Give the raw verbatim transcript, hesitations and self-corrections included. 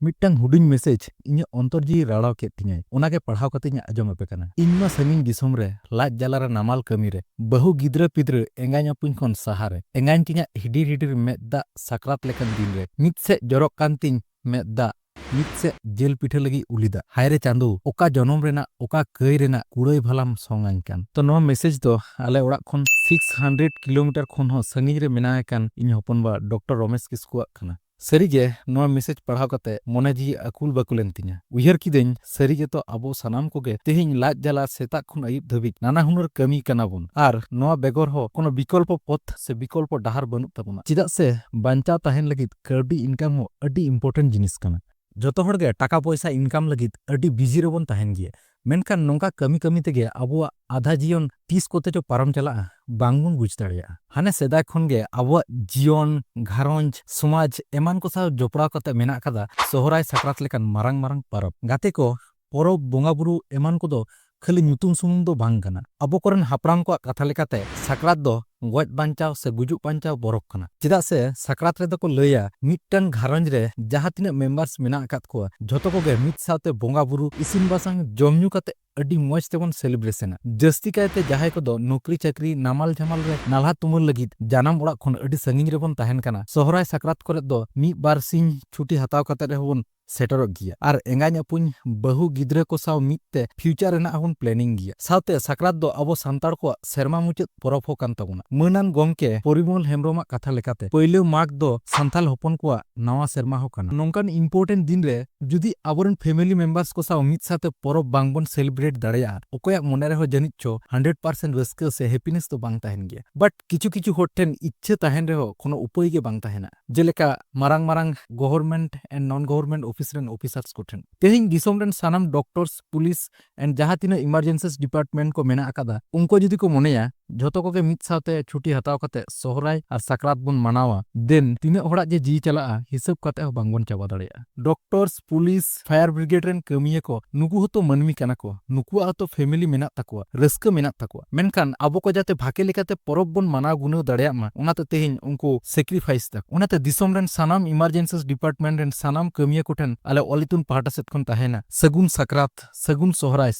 ᱢᱤᱫᱴᱟᱝ ᱦᱩᱰᱤᱧ ᱢᱮᱥᱮᱡᱽ ᱤᱧᱟᱹᱜ ᱚᱱᱛᱚᱨ ᱡᱤᱣᱤ ᱨᱟᱲᱟᱣ ᱠᱮᱫ ᱛᱤᱧᱟᱹᱭ᱾ ᱚᱱᱟᱜᱮ ᱯᱟᱲᱦᱟᱣ ᱠᱟᱛᱮᱧ ᱟᱸᱡᱚᱢ ᱟᱯᱮ ᱠᱟᱱᱟ᱾ ᱤᱧ ᱢᱟ ᱥᱟᱺᱜᱤᱧ ᱫᱤᱥᱚᱢ ᱨᱮ, ᱞᱟᱡ ᱡᱟᱞᱟ ᱨᱮ, ᱱᱟᱢᱟᱞ ᱠᱟᱹᱢᱤ ᱨᱮ, ᱵᱟᱹᱦᱩ ᱜᱤᱫᱽᱨᱟᱹ ᱯᱤᱫᱽᱨᱟᱹ ᱮᱸᱜᱟᱧ ᱟᱹᱯᱩᱧ ᱠᱷᱚᱱ ᱥᱟᱦᱟ ᱨᱮ, ᱮᱸᱜᱟᱧ ᱛᱤᱧᱟᱜ ᱦᱤᱰᱤᱨ ᱦᱤᱰᱤᱨ ᱢᱮᱫ ᱫᱟᱜ ᱥᱟᱠᱨᱟᱛ ᱞᱮᱠᱟᱱ ᱫᱤᱱ ᱨᱮ, ᱢᱤᱫ ᱥᱮᱫ ᱡᱚᱨᱚᱜ ᱠᱟᱱ ᱛᱤᱧ ᱢᱮᱫ ᱫᱟᱜ, ᱢᱤᱫ ᱥᱮᱫ ᱡᱤᱞ ᱯᱤᱴᱷᱟᱹ ᱞᱟᱹᱜᱤᱫ ᱩᱞᱤ ᱫᱟᱜ᱾ ᱦᱟᱭ ᱨᱮ ᱪᱟᱸᱫᱳ, ᱚᱠᱟ ᱡᱚᱱᱚᱢ ᱨᱮᱱᱟᱜ, ᱚᱠᱟ ᱠᱟᱹᱭ ᱨᱮᱱᱟᱜ ᱠᱩᱲᱟᱹᱭ ᱵᱷᱟᱞᱟᱢ ᱥᱚᱝᱟᱹᱧ ᱠᱟᱱ? ᱛᱚ, ᱱᱚᱣᱟ ᱢᱮᱥᱮᱡᱽ ᱫᱚ ᱟᱞᱮ ᱚᱲᱟᱜ ᱠᱷᱚᱱ ᱥᱤᱠᱥ ᱦᱟᱱᱰᱨᱮᱰ ᱠᱤᱞᱳᱢᱤᱴᱟᱨ ᱠᱷᱚᱱ ᱦᱚᱸ ᱥᱟᱺᱜᱤᱧ ᱨᱮ ᱢᱮᱱᱟᱭ ᱠᱟᱱ ᱤᱧ ᱦᱚᱯᱚᱱ ᱵᱟ ᱰᱚᱠᱴᱚᱨ ᱨᱚᱢᱮᱥ ᱠᱤᱥᱠᱩᱣᱟᱜ ᱠᱟᱱᱟ᱾ ᱥᱟᱹᱨᱤᱜᱮ, ᱱᱚᱣᱟ ᱢᱮᱥᱮᱡᱽ ᱯᱟᱲᱦᱟᱣ ᱠᱟᱛᱮ ᱢᱚᱱᱮ ᱡᱤᱣᱤ ᱟᱹᱠᱩᱞ ᱵᱟᱹᱠᱩᱞᱮᱱ ᱛᱤᱧᱟ᱾ ᱩᱭᱦᱟᱹᱨ ᱠᱤᱫᱟᱹᱧ, ᱥᱟᱹᱨᱤ ᱜᱮᱛᱚ ᱟᱵᱚ ᱥᱟᱱᱟᱢ ᱠᱚᱜᱮ ᱛᱮᱦᱮᱧ ᱞᱟᱡ ᱡᱟᱞᱟ ᱥᱮᱛᱟᱜ ᱠᱷᱚᱱ ᱟᱹᱭᱩᱵ ᱫᱷᱟᱹᱵᱤᱡ ᱱᱟᱱᱟ ᱦᱩᱱᱟᱹᱨ ᱠᱟᱹᱢᱤ ᱠᱟᱱᱟ ᱵᱚᱱ, ᱟᱨ ᱱᱚᱣᱟ ᱵᱮᱜᱚᱨ ᱦᱚᱸ ᱠᱳᱱᱳ ᱵᱤᱠᱚᱞᱯᱚ ᱯᱚᱛᱷ ᱥᱮ ᱵᱤᱠᱚᱞᱯᱚ ᱰᱟᱦᱟᱨ ᱵᱟᱹᱱᱩᱜ ᱛᱟᱵᱚᱱᱟ᱾ ᱪᱮᱫᱟᱜ ᱥᱮ, ᱵᱟᱧᱪᱟᱣ ᱛᱟᱦᱮᱱ ᱞᱟᱹᱜᱤᱫ ᱠᱟᱹᱣᱰᱤ ᱤᱱᱠᱟᱢ ᱦᱚᱸ ᱟᱹᱰᱤ ᱤᱢᱯᱚᱨᱴᱮᱱᱴ ᱡᱤᱱᱤᱥ ᱠᱟᱱᱟ᱾ ᱡᱚᱛᱚ ᱦᱚᱲ ᱜᱮ ᱴᱟᱠᱟ ᱯᱚᱭᱥᱟ ᱤᱱᱠᱟᱢ ᱞᱟᱹᱜᱤᱫ ᱟᱹᱰᱤ ᱵᱤᱡᱤ ᱨᱮᱵᱚᱱ ᱛᱟᱦᱮᱱ ᱜᱮᱭᱟ, ᱢᱮᱱᱠᱷᱟᱱ ᱱᱚᱝᱠᱟ ᱠᱟᱹᱢᱤ ᱠᱟᱹᱢᱤ ᱛᱮᱜᱮ ᱟᱵᱚᱣᱟᱜ ᱟᱫᱷᱟ ᱡᱤᱭᱚᱱ ᱛᱤᱥ ᱠᱚᱛᱮ ᱪᱚ ᱯᱟᱨᱚᱢ ᱪᱟᱞᱟᱜᱼᱟ, ᱵᱟᱝ ᱵᱚᱱ ᱵᱩᱡᱽ ᱫᱟᱲᱮᱭᱟᱜᱼᱟ᱾ ᱦᱟᱱᱮ ᱥᱮᱫᱟᱭ ᱠᱷᱚᱱ ᱜᱮ ᱟᱵᱚᱣᱟᱜ ᱡᱤᱭᱚᱱ, ᱜᱷᱟᱨᱚᱸᱡᱽ, ᱥᱚᱢᱟᱡᱽ ᱮᱢᱟᱱ ᱠᱚ ᱥᱟᱶ ᱡᱚᱯᱲᱟᱣ ᱠᱟᱛᱮ ᱢᱮᱱᱟᱜ ᱟᱠᱟᱫᱟ ᱥᱚᱦᱨᱟᱭ, ᱥᱟᱠᱨᱟᱛ ᱞᱮᱠᱟᱱ ᱢᱟᱨᱟᱝ ᱢᱟᱨᱟᱝ ᱯᱚᱨᱚᱵᱽ᱾ ᱜᱟᱛᱮ ᱠᱚ, ᱯᱚᱨᱚᱵᱽ, ᱵᱚᱸᱜᱟ ᱵᱩᱨᱩ ᱮᱢᱟᱱ ᱠᱚᱫᱚ ᱠᱷᱟᱹᱞᱤ ᱧᱩᱛᱩᱢ ᱥᱩᱢᱩᱝ ᱫᱚ ᱵᱟᱝ ᱠᱟᱱᱟ᱾ ᱟᱵᱚ ᱠᱚᱨᱮᱱ ᱦᱟᱯᱲᱟᱢ ᱠᱚᱣᱟᱜ ᱠᱟᱛᱷᱟ ᱞᱮᱠᱟᱛᱮ, ᱥᱟᱠᱨᱟᱛ ᱫᱚ ᱜᱚᱡ ᱵᱟᱧᱪᱟᱣ ᱥᱮ ᱜᱩᱡᱩᱜ ᱵᱟᱧᱪᱟᱣ ᱯᱚᱨᱚᱵᱽ ᱠᱟᱱᱟ᱾ ᱪᱮᱫᱟᱜ ᱥᱮ, ᱥᱟᱠᱨᱟᱛ ᱨᱮᱫᱚ ᱠᱚ ᱞᱟᱹᱭᱟ, ᱢᱤᱫᱴᱟᱝ ᱜᱷᱟᱨᱚᱸᱡᱽ ᱨᱮ ᱡᱟᱦᱟᱸ ᱛᱤᱱᱟᱹᱜ ᱢᱮᱢᱵᱟᱨᱥ ᱢᱮᱱᱟᱜ ᱟᱠᱟᱫ ᱠᱚᱣᱟ, ᱡᱷᱚᱛᱚ ᱠᱚᱜᱮ ᱢᱤᱫ ᱥᱟᱶᱛᱮ ᱵᱚᱸᱜᱟ ᱵᱩᱨᱩ, ᱤᱥᱤᱱ ᱵᱟᱥᱟᱝ, ᱡᱚᱢ ᱧᱩ ᱠᱟᱛᱮ ᱟᱹᱰᱤ ᱢᱚᱸᱡᱽ ᱛᱮᱵᱚᱱ ᱥᱮᱞᱤᱵᱨᱮᱥᱚᱱᱟ᱾ ᱡᱟᱹᱥᱛᱤ ᱠᱟᱭᱛᱮ ᱡᱟᱦᱟᱸᱭ ᱠᱚᱫᱚ ᱱᱚᱠᱨᱤ ᱪᱟᱹᱠᱨᱤ, ᱱᱟᱢᱟᱞ ᱡᱷᱟᱢᱟᱞ ᱨᱮ ᱱᱟᱞᱦᱟ ᱛᱩᱢᱟᱹᱞ ᱞᱟᱹᱜᱤᱫ ᱡᱟᱱᱟᱢ ᱚᱲᱟᱜ ᱠᱷᱚᱱ ᱟᱹᱰᱤ ᱥᱟᱺᱜᱤᱧ ᱨᱮᱵᱚᱱ ᱛᱟᱦᱮᱱ ᱠᱟᱱᱟ, ᱥᱚᱦᱨᱟᱭ ᱥᱟᱠᱨᱟᱛ ᱠᱚᱨᱮ ᱫᱚ ᱢᱤᱫ ᱵᱟᱨ ᱥᱤᱧ ᱪᱷᱩᱴᱤ ᱦᱟᱛᱟᱣ ᱠᱟᱛᱮ ᱨᱮᱦᱚᱸ ᱵᱚᱱ ᱥᱮᱴᱮᱨᱚᱜ ᱜᱮᱭᱟ᱾ ᱟᱨ ᱮᱸᱜᱟᱧ ᱟᱹᱯᱩᱧ, ᱵᱟᱹᱦᱩ ᱜᱤᱫᱽᱨᱟᱹ ᱠᱚ ᱥᱟᱶ ᱢᱤᱫ ᱛᱮ ᱯᱷᱤᱭᱩᱪᱟᱨ ᱨᱮᱱᱟᱜ ᱦᱚᱸᱵᱚᱱ ᱯᱞᱮᱱᱤᱝ ᱜᱮᱭᱟ᱾ ᱥᱟᱶᱛᱮ ᱥᱟᱠᱨᱟᱛ ᱫᱚ ᱟᱵᱚ ᱥᱟᱱᱛᱟᱲ ᱠᱚᱣᱟᱜ ᱥᱮᱨᱢᱟ ᱢᱩᱪᱟᱹᱫ ᱯᱚᱨᱚᱵᱽ ᱦᱚᱸ ᱠᱟᱱ ᱛᱟᱵᱚᱱᱟ᱾ ᱢᱟᱹᱱᱟᱱ ᱜᱚᱢᱠᱮ ᱯᱚᱨᱤᱢᱚᱞ ᱦᱮᱢᱵᱨᱚᱢᱟᱜ ᱠᱟᱛᱷᱟ ᱞᱮᱠᱟᱛᱮ, ᱯᱳᱭᱞᱳ ᱢᱟᱜᱽ ᱫᱚ ᱥᱟᱱᱛᱟᱲ ᱦᱚᱯᱚᱱ ᱠᱚᱣᱟᱜ ᱱᱟᱣᱟ ᱥᱮᱨᱢᱟ ᱦᱚᱸ ᱠᱟᱱᱟ᱾ ᱱᱚᱝᱠᱟᱱ ᱤᱢᱯᱚᱨᱴᱮᱱᱴ ᱫᱤᱱ ᱨᱮ ᱡᱩᱫᱤ ᱟᱵᱚᱨᱮᱱ ᱯᱷᱮᱢᱤᱞᱤ ᱢᱮᱢᱵᱟᱨᱥ ᱠᱚ ᱥᱟᱶ ᱢᱤᱫ ᱥᱟᱶᱛᱮ ᱯᱚᱨᱚᱵᱽ ᱵᱟᱝ ᱵᱚᱱ ᱥᱮᱞᱤᱵᱨᱮᱴ ᱫᱟᱲᱮᱭᱟᱜᱼᱟ, ᱚᱠᱚᱭᱟᱜ ᱢᱚᱱᱮ ᱨᱮᱦᱚᱸ ᱡᱟᱹᱱᱤᱡ ᱪᱚ ᱦᱟᱱᱰᱨᱮᱰ ᱯᱟᱨᱥᱮᱱᱴ ᱨᱟᱹᱥᱠᱟᱹ ᱥᱮ ᱦᱮᱯᱤᱱᱮᱥ ᱫᱚ ᱵᱟᱝ ᱛᱟᱦᱮᱱ ᱜᱮᱭᱟ᱾ ᱵᱟᱴ ᱠᱤᱪᱷᱩ ᱠᱤᱪᱷᱩ ᱦᱚᱲ ᱴᱷᱮᱱ ᱤᱪᱪᱷᱟᱹ ᱛᱟᱦᱮᱱ ᱨᱮᱦᱚᱸ ᱠᱳᱱᱳ ᱩᱯᱟᱹᱭ ᱜᱮ ᱵᱟᱝ ᱛᱟᱦᱮᱱᱟ᱾ ᱡᱮᱞᱮᱠᱟ ᱢᱟᱨᱟᱝ ᱢᱟᱨᱟᱝ ᱜᱚᱵᱷᱚᱨᱱᱢᱮᱱᱴ ᱮᱱᱰ ᱱᱚᱱ ᱜᱚᱵᱷᱚᱨᱱᱢᱮᱱᱴ ᱚᱯᱷᱤᱥ ᱨᱮᱱ ᱚᱯᱷᱤᱥᱟᱨᱥ ᱠᱚ ᱴᱷᱮᱱ᱾ ᱛᱮᱦᱮᱧ ᱫᱤᱥᱚᱢ ᱨᱮᱱ ᱥᱟᱱᱟᱢ ᱰᱚᱠᱴᱚᱨᱥ, ᱯᱩᱞᱤᱥ ᱮᱱᱰ ᱡᱟᱦᱟᱸ ᱛᱤᱱᱟᱹᱜ ᱤᱢᱟᱨᱡᱮᱱᱥᱤᱥ ᱰᱤᱯᱟᱨᱴᱢᱮᱱᱴ ᱠᱚ ᱢᱮᱱᱟᱜ ᱟᱠᱟᱫᱟ, ᱩᱱᱠᱩ ᱡᱩᱫᱤ ᱠᱚ ᱢᱚᱱᱮᱭᱟ ᱡᱷᱚᱛᱚ ᱠᱚᱜᱮ ᱢᱤᱫ ᱥᱟᱶᱛᱮ ᱪᱷᱩᱴᱤ ᱦᱟᱛᱟᱣ ᱠᱟᱛᱮ ᱥᱚᱦᱨᱟᱭ ᱟᱨ ᱥᱟᱠᱨᱟᱛ ᱵᱚᱱ ᱢᱟᱱᱟᱣᱟ, ᱫᱮᱱ ᱛᱤᱱᱟᱹᱜ ᱦᱚᱲᱟᱜ ᱡᱮ ᱡᱤᱣᱤ ᱪᱟᱞᱟᱜᱼᱟ, ᱦᱤᱥᱟᱹᱵ ᱠᱟᱛᱮ ᱦᱚᱸ ᱵᱟᱝᱵᱚᱱ ᱪᱟᱵᱟ ᱫᱟᱲᱮᱭᱟᱜᱼᱟ᱾ ᱰᱚᱠᱴᱚᱨᱥ, ᱯᱩᱞᱤᱥ, ᱯᱷᱟᱭᱟᱨ ᱵᱨᱤᱜᱮᱰ ᱨᱮᱱ ᱠᱟᱹᱢᱤᱭᱟᱹ ᱠᱚ, ᱱᱩᱠᱩ ᱦᱚᱸᱛᱚ ᱢᱟᱹᱱᱢᱤ ᱠᱟᱱᱟ ᱠᱚ᱾ ᱱᱩᱠᱩᱣᱟᱜ ᱦᱚᱸᱛᱚ family ᱢᱮᱱᱟᱜ ᱛᱟᱠᱚᱣᱟ, ᱨᱟᱹᱥᱠᱟᱹ ᱢᱮᱱᱟᱜ ᱛᱟᱠᱚᱣᱟ᱾ ᱢᱮᱱᱠᱷᱟᱱ ᱟᱵᱚ ᱠᱚ ᱡᱟᱛᱮ ᱵᱷᱟᱜᱮ ᱞᱮᱠᱟᱛᱮ ᱯᱚᱨᱚᱵᱽ ᱵᱚᱱ ᱢᱟᱱᱟᱣ ᱜᱩᱱᱟᱹᱣ ᱫᱟᱲᱮᱭᱟᱜ ᱢᱟ, ᱚᱱᱟᱛᱮ ᱛᱮᱦᱮᱧ ᱩᱱᱠᱩ sacrifice ᱫᱟᱠᱚ᱾ ᱚᱱᱟᱛᱮ ᱫᱤᱥᱚᱢ ᱨᱮᱱ ᱥᱟᱱᱟᱢ emergencies department ᱨᱮᱱ ᱥᱟᱱᱟᱢ ᱠᱟᱹᱢᱤᱭᱟᱹ ᱠᱚᱴᱷᱮᱱ ᱟᱞᱮ ᱚᱞ ᱤᱛᱩᱱ ᱯᱟᱦᱴᱟ ᱥᱮᱫ ᱠᱷᱚᱱ ᱛᱟᱦᱮᱱᱟ ᱥᱟᱹᱜᱩᱱ ᱥᱟᱠᱨᱟᱛ, ᱥᱟᱹᱜᱩᱱ ᱥᱚᱦᱨᱟᱭ,